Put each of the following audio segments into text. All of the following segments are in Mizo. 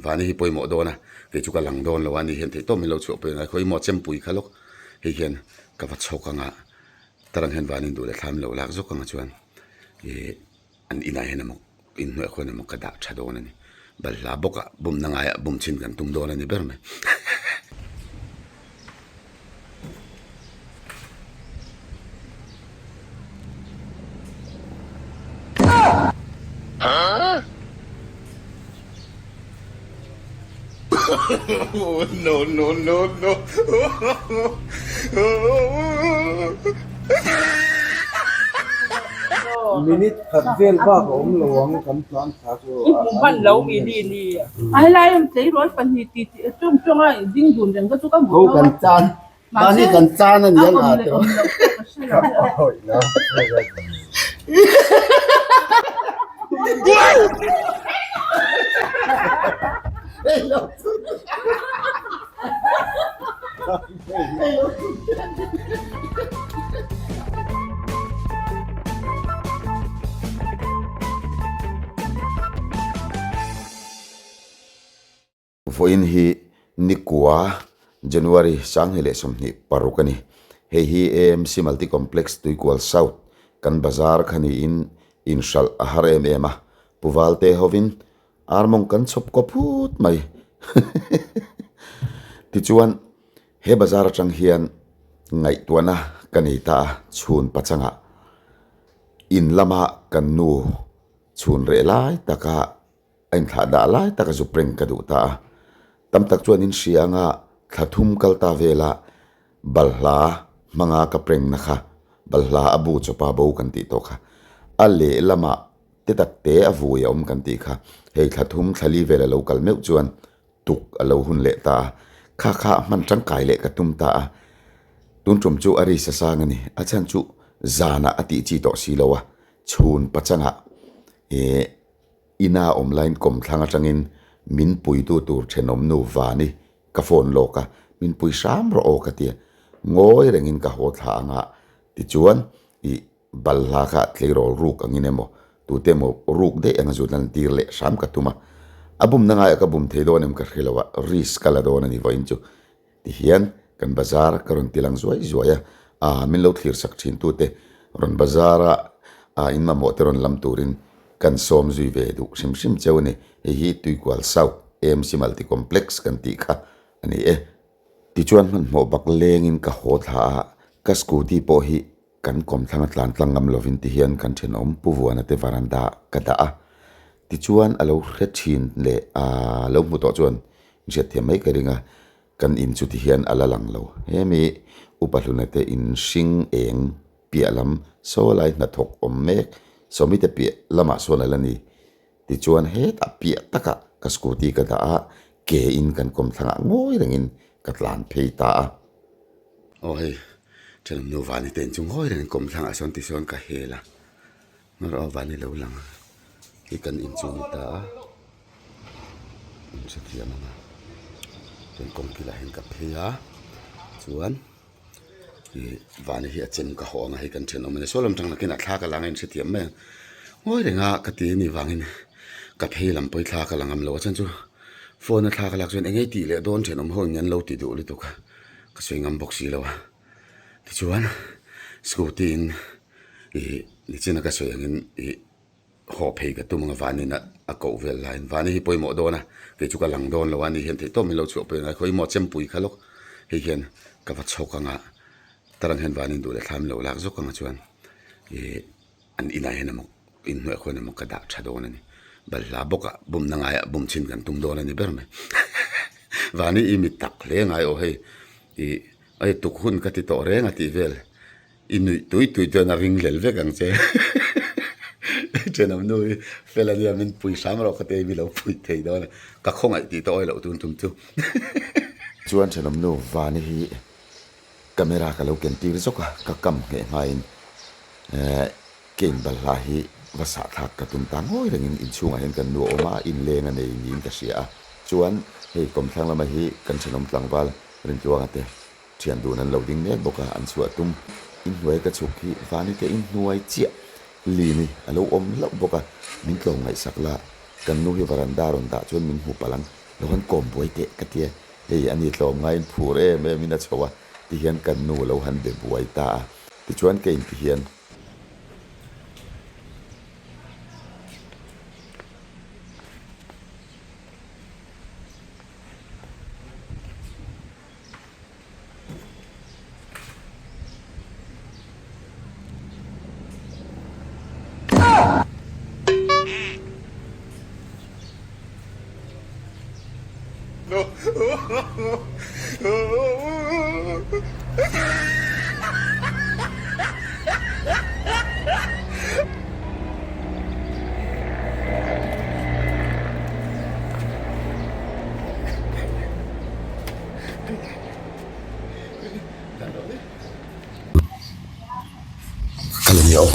Vani hi pawimawh dawn a, kei chu ka lang dawn lo a, ani hian theihtawp min lo chhuah pawh ngai khaw i maw chempui kha lawk hei hian ka va chhawk ang a, tarang hian Vani duh leh thlam lo lak zawk ang a chuan ih an inah hian emaw inhnuaiah khuan emaw ka dah tha dawn a ni. Balhla bawk ah bumna ngaiah bum chhin kan tum dawn a ni ber mai. No no no no. Minute khat vel bak a awm lo ang kan tlan thla chu I hmu hman lo mi ni ni. A helai awm tleirawl pahnih ti ti chung chung a ding dun reng kha chu ka hmu tho a. Kan chan mahni kan chan a ni a awm leh awm loh pawh ka hre lo. Vawiin hi Nikua, January 2026 a ni. Hei hi AMC Multi Complex Tuikual South kan bazar kha niin inhralh a har em em a. Pu Valte hovin armawng kan chhawp kaw phut mai. Tichuan he bazar atang hian ngaihtuahna ka nei ta a, chhun pachangah in lama kan nu chhun reh lai taka A inthlah dah lai tak a zup reng ka duh ta a. Tam tak chuan in hria anga thla thum kal ta vela balhla hmanga ka prengna kha balhla a bu chawpa bo kan tih tawh kha. A lehlamah te tak te a vui a awm kan tih kha. Hei thla thum thla li vel a lo kal meuh chuan tuk a lo hun leh ta a. Kha kha a hman tangkai leh ka tum ta a. Tun tum chu a ri sa sang a ni. A chhan chu zanah a tih chi tawh si lo a. Chhun pachangah eh. Ina awm laiin kawmthlang atangin min puitu tur thenawm nu Vani ka phone lawk a, min pui hram rawh aw ka ti a, ngawi rengin ka haw thla anga tichuan ih balhla kha tleirawl ruk angin emaw tute emaw ruk daih anga zut lan tir leh hram ka tum a, a bumna ngaiah ka bum thei dawn em ka hre lo a, risk ka la dawn a ni vawiin chu. Tihian kan bazar ka rawn ti lang zuai zuai a, aa min lo thlir sak thin tute rawn bazar a aa in mamawh te rawn lam turin kan sawm zui ve duh hrim hrim cheu a ni. Hei hi Tuikual South AMC Multi Complex kan tih kha a ni e. Tichuan hmanhmawh bak lengin ka haw thla a, ka scooty pawh hi Kan kawmthlang a tlan tlang ngam lovin tihian kan thenawm Pu Vuana te varanda ka dah a, tichuan a lo hre thin leh a lo hmu tawh chuan inhriat thiam mai ka ring a, kan in chu tihian a la lang lo. Hemi Upa Hluna te in hring eng piah lam saw lai hnathawk awm mek Sawmi te piah lamah sawn a la ni. Tichuan hetah piah takah ka scooty ka dah a, ke in kan kawmthlangah ngawi rengin ka tlan phei ta a. Aw hei, thenawm nu Vani te in chu ngawi rengin kawmthlangah sawn tisawn ka hel a, nawr aw Vani lo lang a, hi kan in chu ni ta a, in hrethiam ang a, chuan kawngkilah hian ka phei a, chuan. Ih vana hi a chem ka haw ang a hei kan thenawm a ni saw lam tang nakinah thla ka la ang a inhrethiam mai ang ngawi reng a ka ti a nih vangin ka phei lam pawh hi thla ka la ngam lo a chuan chu phone a thla ka lak chuan eng nge tih leh dawn thenawm ho in an lo ti duh lutuk a ka sawi ngam bawk si lo a tichuan scooty in ih nichina ka sawi angin ih. Haw phei ka tum ang a, Vani'n a koh vel laiin Vani hi pawimawh dawn a, kei chu ka lang dawn lo a, ani hian theihtawp min lo chhuah pawh ngai khaw i maw chempui kha lawk hei hian ka va chhawk ang a, tarang hian Vani'n duh leh thla min lo lak zawk ang a chuan ih an inah hian emaw inhnuaiah khuan emaw ka dah tha dawn a ni, balhla bawkah bumna ngaiah bum chhin kan tum dawn a ni ber mai Vani i mit tak hle ngai aw hei ih hei tuk hun ka ti tawh reng a tih vel. I nuih tui tui chuan a ring hlel vek ang che. Thenawm nu hi fel a nia min pui hram rawh ka ti a, mi lo pui thei dawn a, ka khawngaih tih tawh awi loh tun tum chu. Chuan thenawm nu Vani hi camera ka lo ken tir zawk a, ka kam ngheh hmain Kane balhla hi va sah thlak ka tum ta ngawi rengin inchhungah hian kan nu a awm a, inleng a nei niin ka hria a. Chuan hei kawmthlang lama hi kan thenawm tlangval Rintluanga te Thian dun an lo ding mek bawk a, an chhuah tum. Inhnuai ka chhuk hi Vanite inhnuai chiah Lini a lo awm hlauh bawk a, min tlawm ngaihsak la, kan nu hi varanda rawn dah chuan min hmu palh ang. Lo han kawm buai teh ka tia, hei a ni tlawm ngaiin phur em em in a chho a, tihian kan nu lo han be buai ta a, tichuan ka inti hian. Kal ani aw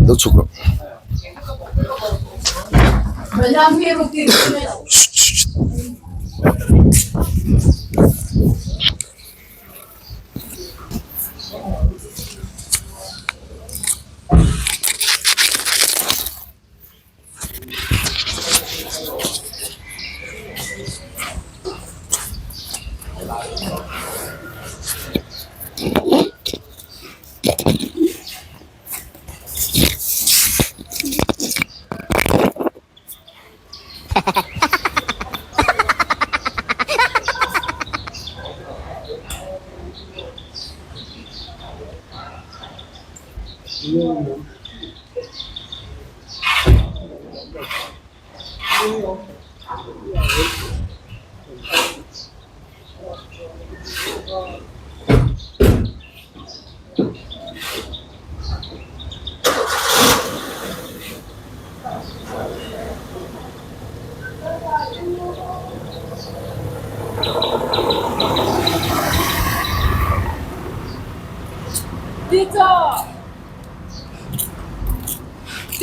lo chhuk rawh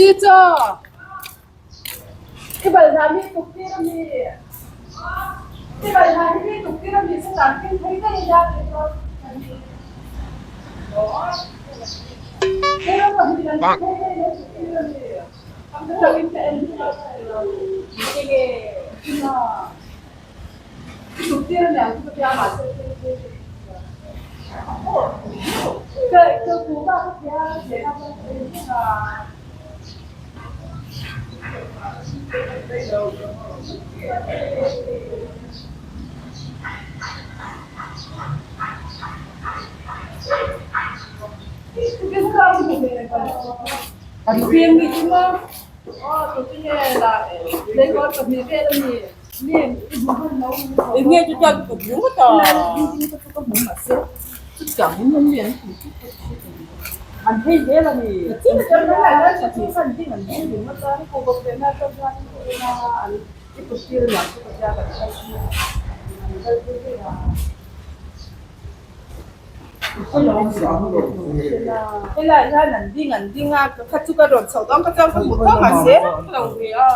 Teacher! I balhla mi tuk tir a mi? I balhla hi mi tuk tir a mi satan kin thei daih ila tih chuan Helai hian an ding an ding a ka chu ka rawn chhoh dawn ka chuan ka hmu tawk a se lo ve a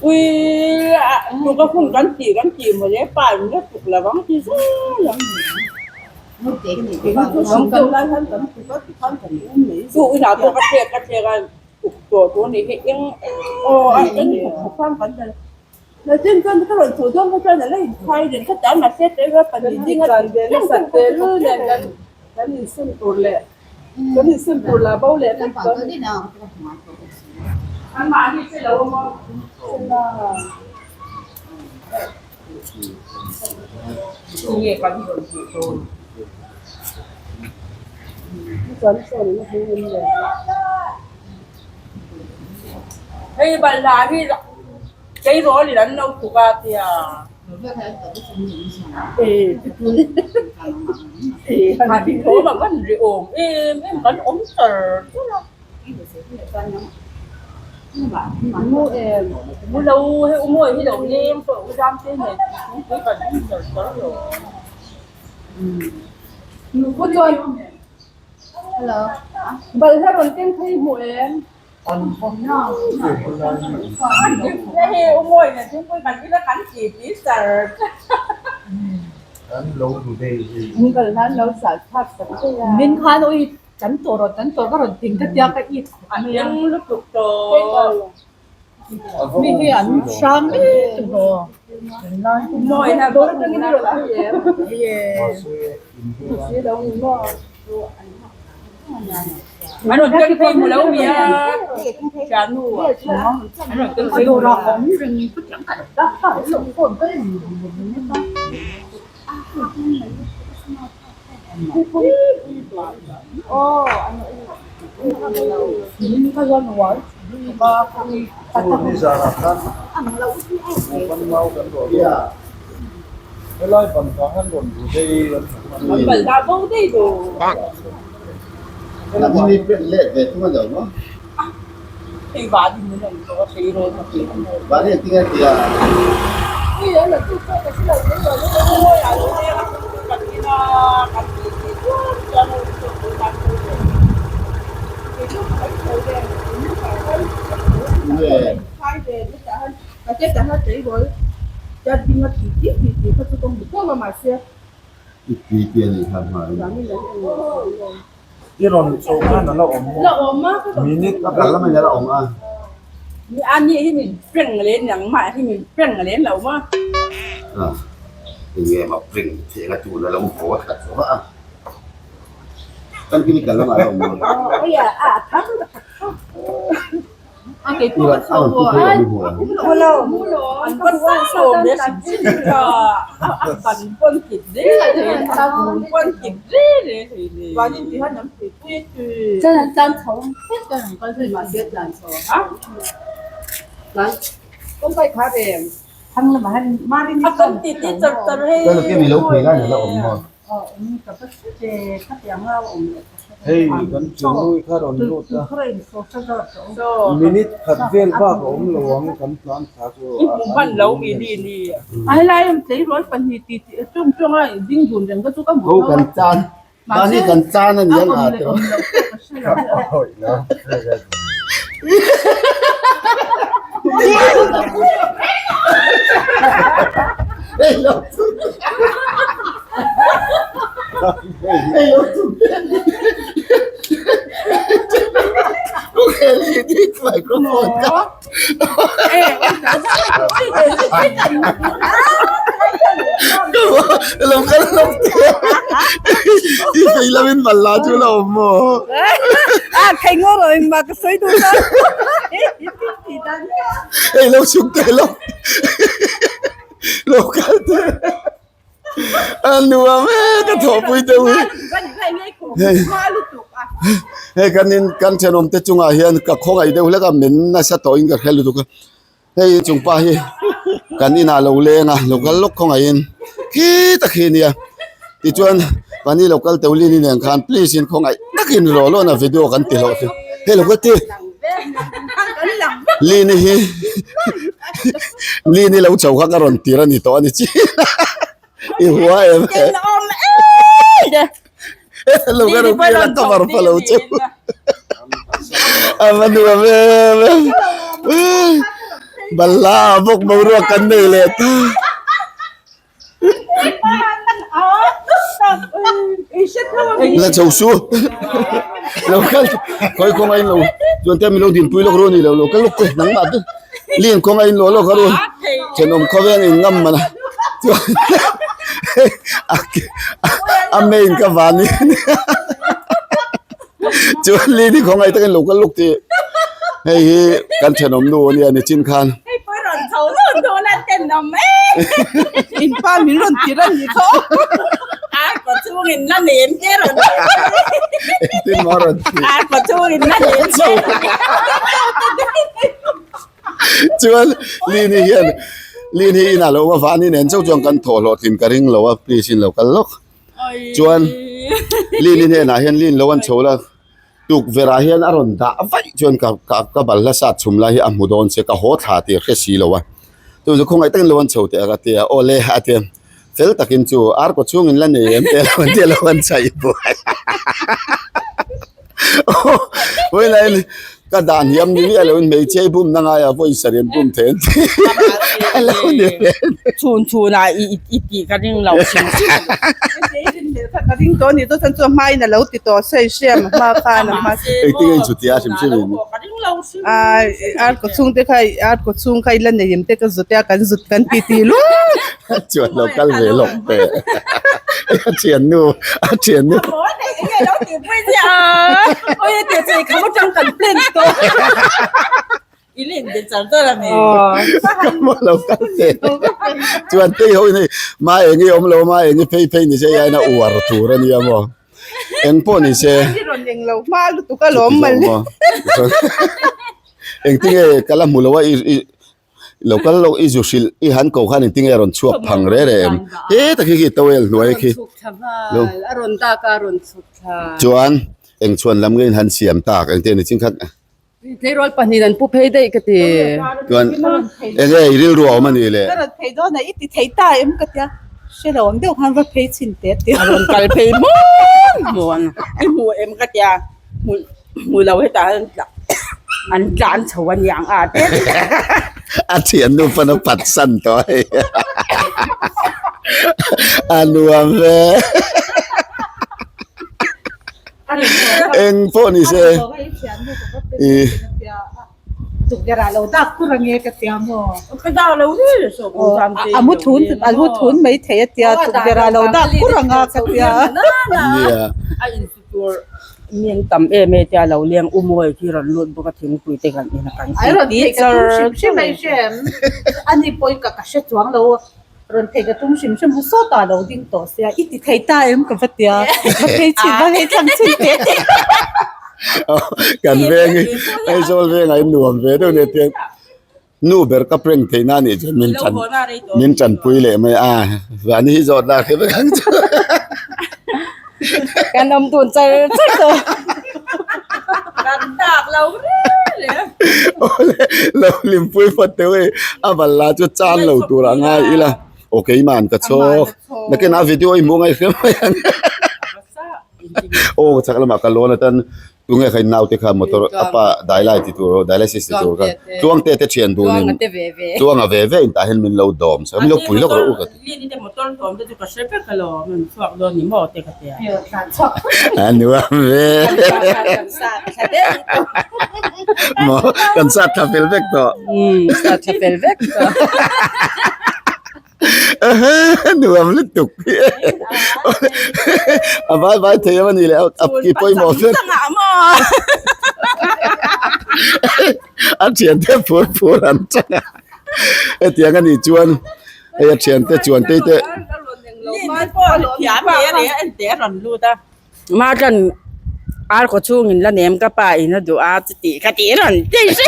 Ui a ka hun kan tih kan tih mawle pa in la tuk lo ang ti zel ang chu inah pawh ka thlek ka thlek a tuk tawh tur anih hi eng aw a eng khawp khawp kan tel Nachin chuan ka rawn chhoh dawn kha chuan a la inkhai reng kha ta mahse tlai pahnih ding a Kan insum tur leh kan insum tur lah bo leh vek dawn. Anmahni che lo awm a. Tinge kan rawn hmuh dawn? Chuan sawn in a hming in le. Hei balhla hi tleirawl in an lo tuk a tia. Thawm a van ri awm em em kan awm char char a. Mu lo hei u mawi hi lo leng pawh u zam te nei thingpui kan in char char lo. Pu chuan. Balhla rawn keng phei hmuh em? Min khan ui kan tawh rawh kan tawh ka rawn ting ka tia ka it khawp mai a. Mi hi an hrang em rawh. Dawr atangin i rawn phei em? Helai ban vang hian rawn bu daih an I rawn chho khan a la awm maw? Minute a kal lamah in a la awm a. Hei kan thiannu kha rawn lut a, minute khat vel bak a awm lo ang kan tlan thla chu A nuam e ka thawhpui deuh hi hei hei kan in kan thenawm te chungah hian ka khawngaih deuh hlek a min nasa tawhin ka hre lutuk a hei chung pa hi kan inah lo leng a lo kal lawk khawngaihin khi tak hi ania tichuan mahni lo kal teuh lin nen khan please in khawngaih takin rawh lawn a video kan ti hlawh thin hei lo kal ti lin hi lin hi lo chho kha ka rawn tir a ni tawh a ni chi i hua em lo ka rawn tir a cover pha lo cheu a va nuam em em balhla bawk boruak kan nei leh ta. La chho su lo kal khawi kawng a in lo chuan te min lo dinpui lawk ru ni lo lo kal lawk te nangmah te lin kawng a in lo lawk a ru thenawm khawveng in ngam mana chuan a main ka van ni chuan lin hi khawngaih takin lo kal lawk tih hei hi kan thenawm nu ania nichin khan. In pa min rawn tir a ni kha aw. Ar chhung in la nem te rawn Engtin maw rawn ti? Ar chhung in la nem te. Chuan Lini hian Lini inah lo awm a vani nen chauh chuan kan thawh hlawhtlin ka ring lo a please in lo kal lawk. Chuan Lini hnenah hian Lin lo an chho la tukverh ah hian a rawn dah vaih chuan ka ka ka balhla sat chhum lai hi a hmu dawn che ka haw thla tih a hre si lo a chu chu khawngaih takin lo an chho teh a ka ti a aw le a ti a fel takin chu ar kaw chhungin la nei em te lo an ti a lo an chhaih buai. Vawiin ka dan hiam ni miah loin hmeichhia i bumna ngaia vawiin sarih an bum thei an ti a lo ni ve. Chhun chhunah i i tih ka ring lo hrim hrim. Ka ring tawh a ni chuan chu a hmain a lo ti tawh sawi hriam a hma khan a hma. Engtin nge chutia hrim hrim in? Ar kaw chhung te kha ar kaw chhung kha i la nei em te ka zut a kan zut kan ti ti luai. Chuan lo kal ve lawk teh. A thiannu a thiannu. Ka lo kal teh. Chuan tei ho in hei ma eng i awm lo ma eng i phei phei ni se hian a uar tur a nia maw. Eng pawh ni se. I rawn eng lo hma lutuk alawm mawle. Engtinge ka la hmu lo a i i Lo kal lo i zu hrilh i han ko khan engtinge a rawn chhuak phang re re em? He tak hi khi towel hnuai khi. Lo. A rawn dak a, a rawn chhuk thla. Chuan eng chhuan lam nge in han siam tak engte ni chin khat. Tleirawl pahnih an pu phei daih ka ti. Chuan enge i rilru a awm a nih le? Ka rawn phei dawn a, i ti thei ta em ka tia. Hre lo ang deuh khan va phei chhin teh a ti. A rawn kal phei muan muan i hmu em ka tia. Hmu lo hetah hian an tlan chho a niang a te. A thiannu pawn a patsan tawh hei. A nuam ve. Eng pawh ni se. Tukverh ah lo dak tur ange ka tia maw? Ka dak lo ri so kum sam te. A mu thun a mu thun mai thei a tia tukverh ah lo dak kur anga ka tia. Nia. A in su tur mi an tam em e tia lo leng u mawi khi rawn lut bawk a thingpui te kan in a kan ti ti char char mai. Ani pawh ka ka hre chuang lo rawn thei ka tum hrim hrim sawtah lo ding tawh sia i ti thei ta em ka va tia va phei chhin va phei thlang chhin teh teh Kan veng hi Aizawl vengah in nuam ve deuh nia tiang nu ber ka prank theih na nih chuan min tan min tanpui leh mai a vani hi zawt la hre vek ang chu Kan awm dun char char tawh kan tak lo reng reng. Awle lo hlimpui phawt teuh hei a bal la chu chan lo tur a ngai ila aw keimah ka chhawk nakin a video i hmuh ngaih hre mai ang aw chak lamah ka lawn atan Tunge kha in naute kha motor a pa dailai ti tur dialysis ti tur kha Tluangte te thian dun in Tluanga ve ve in tah hian min lo dawm sak min lo pui lawk rawh u ka ti. A nuam ve maw kan sat thla fel vek tawh. Nuam lutuk a vai vai thei em a ni leh a ki pawimawh ber a thiante phur phur an chang a hetiang a nih chuan hei a thiante chuan tei te Mahtan ar kaw chhungin la nem ka pa in a duh a chuti ka tih rawn tih hre.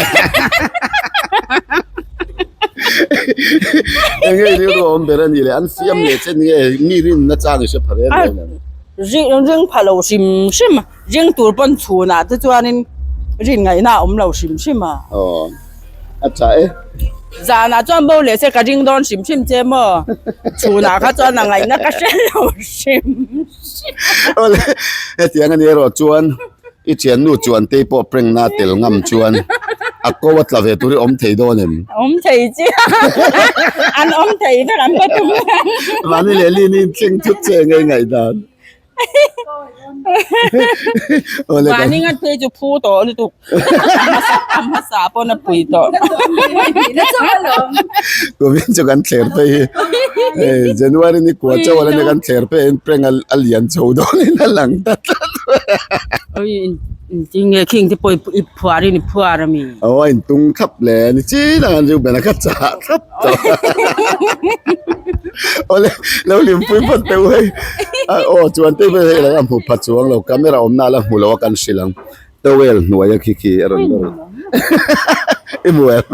Enge i rilru awm ber a ni le an fiam leh che nge mi rinna chang i hre pha reng reng em? Ring ring pha lo hrim hrim a, ring tur pawn chhunah te chuanin rin ngaihna a awm lo hrim hrim a. Aw a tha e. Zanah chuan bo leh se ka ring dawn hrim hrim che maw? Chhunah kha chuan a ngaihna ka hre lo hrim. Awle hetiang a ni erawh chuan i thiannu chuan tei pawh prank na tel ngam chuan a ko a tla ve tur hi awm thei dawn em? Awm thei chiang an awm thei vek an va tum ang. Mahni leh lin in thleng thut che ngei ngaihdan. Awle kan. Mahni ngat phei chu phu tawh lutuk a hmasa pawn a pui tawh. Kumin chu kan thler phei hi hei January ni kua chauh ala nia kan thler phei in prank a lian chho dawn in a lang ta tlat. Oi intinge khing te pawh i phuar in i phuar ami. Aw a intung thlap le ni chin ang an Reuben a kha chah thlap tawh. Awle lo hlimpui phawt teh u hei aw chuan tei vel hei lo a hmu pha chuang lo camera awmna la hmu lo a kan hrilh ang towel hnuai a khi khi a rawn lawr i hmu em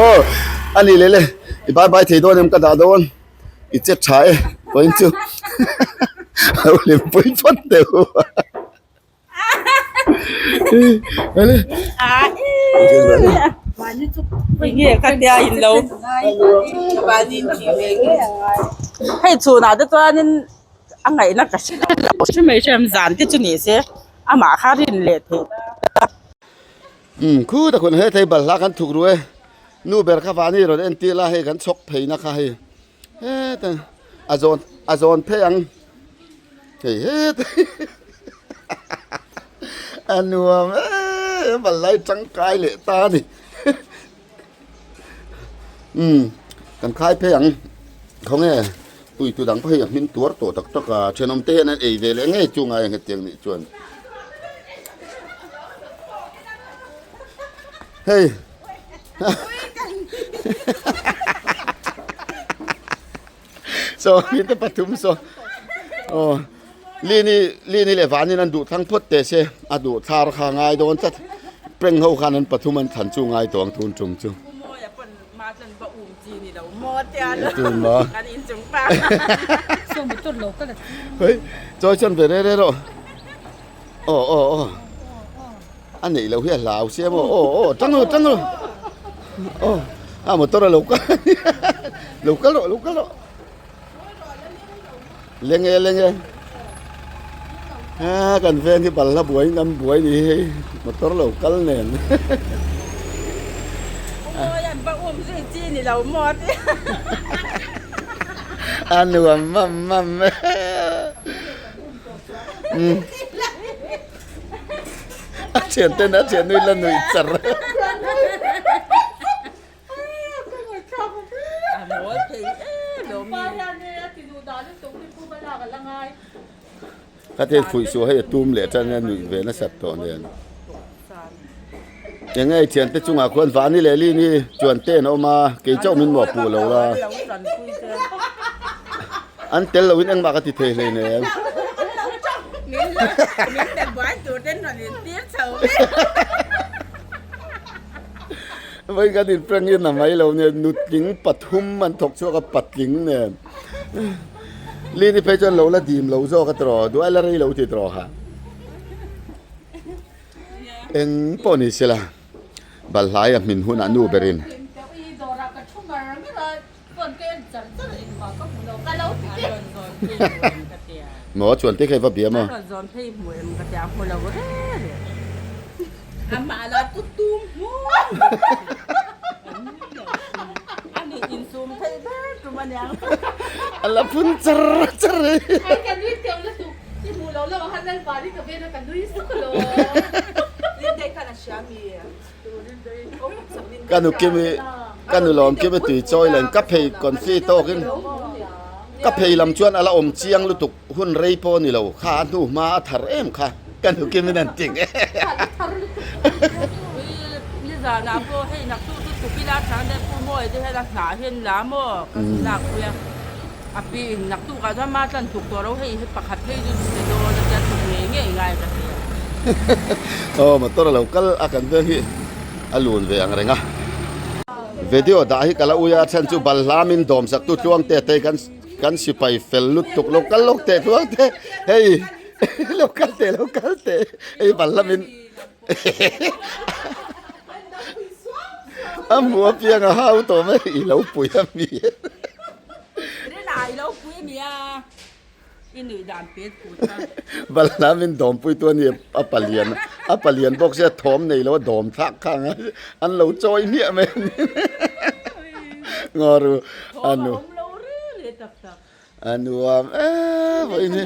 aw a ni leh le i bye bye thei dawn em ka dah dawn i che tha e vawiin chu lo hlimpui phawt teh u. Hei chhunah te chuanin a ngaihna ka hre lo hrim mai hriam zan te chu ni se. Amah kha rin leh theih ta. Umm khu tak hun he thei balhla kan thuk ru e. Nu ber kha vani rawn entir la hei kan chhawk pheina kha hei heta a zawn a zawn phei ang hei heta a nuam em balhla hi tangkai leh ta a ni umm kan khai phei ang khawnge puitu dang pawh hei a hmin tuar tawh tak tak a thenawm te hian an ei ve leh ngei chu ngai ang hetiang nih chuan hei. So mi te pathum so aw lini lini leh vanin an duh thlang phawt teh se a duh thlar kha ngai dawn tlat prank ho khan an pathum an thlan chu ngai tawh ang tun tum chu hei chawi chuan ve re re rawh aw aw aw. A neih loh hi a hlau sia maw aw aw tang ru tang ru aw a motor a lo kal lo kal rawh lo kal rawh leng e leng e a kan veng hi balhla buai in kan buai ni hei motor lo kal nen a nuam mam mam e. A thian ten a thian nui la nui char. Ka thil fuih suh hei a tum leh tan a nuih ve nasat tawh nen. Eng nge thian te chungah khuan vani leh lini chuan te an awm a kei chauh min mawhpuh lo la. An tel loin engmah ka ti thei hleinem. Vawiin kan in prank in a mai lo nia nutling pathum an thawk chhuak a patling nen. Lini phei chuan lo la dim lo zawk a tiraw duai la rei lo ti tiraw ha. Eng pawh ni sela Balhlai a hmin hunah nu berin. Maw chuan te kha i va bia maw? A la phun char char e. Ka nu kim i ka nu lawm kim i tui chawi len ka phei confi tawk in ka phei lam chuan a la awm chiang lutuk hun rei pawh a ni lo kha a hnu hma a thar em kha ka nu kim in an ti nge. Aw motor a lo kal a kan veng hi a lun ve ang reng a video dah hi ka la ui a chhan chu balhla min dawm sak tu tluang te te kan kan sipai fel lutuk lo kal lawk teh tluang te hei lo kal teh lo kal teh hei balhla min a hmu apiang a hau tawh mai i lo pui a mi. Balhla min dawmpui tu a ni a palian a palian bawk sia thawm nei lo a dawm thlak kha ang a an lo chawi hmiah mai a ni ngaw ru a nu a nuam em a ni.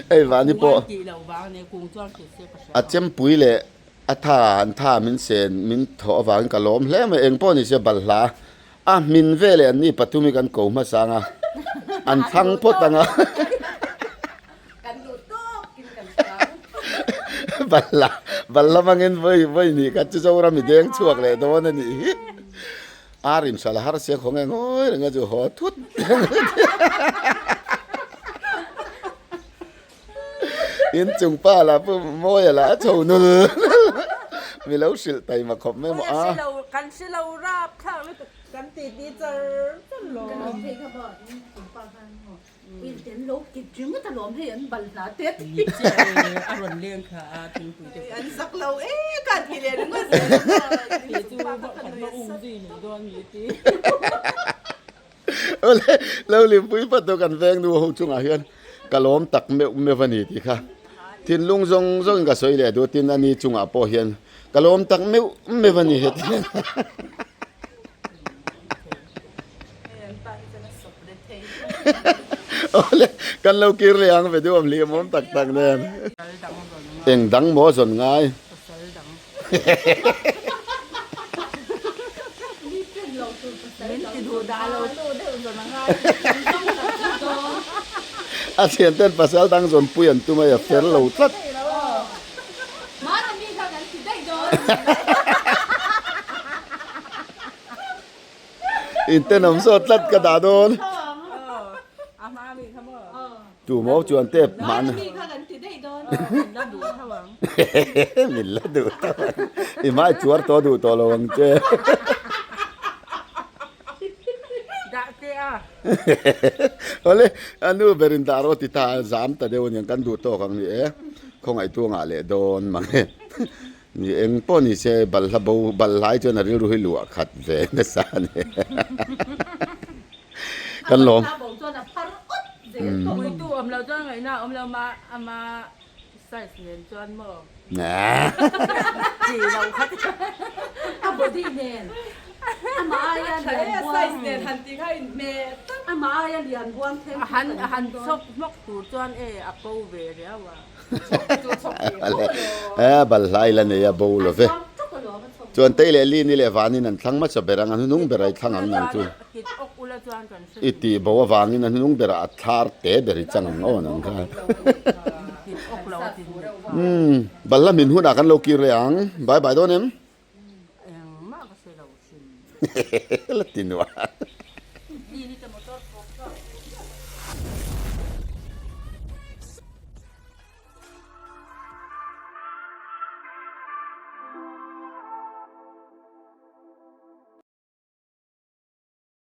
Hei vani pawh a chempui leh a tha an tha min sen min thawh avangin ka lawm hle mai engpawh ni se balhla a hmin veleh an ni pathum hi kan ko hmasa ang a an thlang phawt ang a. Balhla balhla hmangin vawi vawi nih kha chu Zoram i deng chhuak leh dawn a nih hi. Ar in hral a har sia khaw nge ngawi reng a chu haw thut In chung pa lah pu Mawia lah a chho nul mi lo hrilh taima khawp mai maw a. Kan hre lo rap thlak lutuk. titi char char lo. Kan awm phei kha maw in pa khan maw in te an lo kit ringawt alawm hei an bal hna te a ti. Ni chiah e, a rawn leng kha a thingpui te An zak lo e kan ti leh ringawt zel a maw. Kei chu kan va um zui mai dawn mi ti. Awle lo limpui phat chu kan veng nu ho chungah hian ka lawm tak meuh meuh a ni tih kha thinlung zawng zawngin ka sawi leh duh tin ani chungah pawh hian ka lawm tak meuh meuh a ni heti hian. Awle kan lo kir leh ang ve duh awm hlim awm tak tak nen. Eng dang maw zawn ngai. A thian ten pasal dang zawn pui an tum a, a fel lo tlat. Intenawm zawt tlat ka dah dawn. Tu maw chuan tep hman. Min la duh tho ang. I hmai chuar tawh duh tawh lo ang che. Awle a nu berin dah rawh ti ta a zam ta deuh aniang kan duh tawk ang ni e. Khawngaih tuangah leh dawn mang e. Ni eng pawh ni se balhla bo balhlai chuan a rilru hi luah khat ve nasa a ni. Kan lawm. A bo chuan a phar awt zel tawh. Puitu awm lo chuan ngaihna a awm lo ma ama size nen chuan maw. Chi lo kha ti. A body nen ama aia lian buang. Size nen han tih kha inhmeh tak. Ama aia lian buang thleng A han a han chhawk hmawk tur chuan e a ko ve riau a. E balhlai la nei a bo lo ve. Chuan tei leh Lini leh Vanin an thlang hmasa ber ang, a hnunung ber a i thlang ang nang chu. I tih bo avangin a hnunung berah a thlar te ber i chang ang aw nang kha. Umm balhla hmin hunah kan lo kir leh ang. Bye bye dawn em? La ti nuah.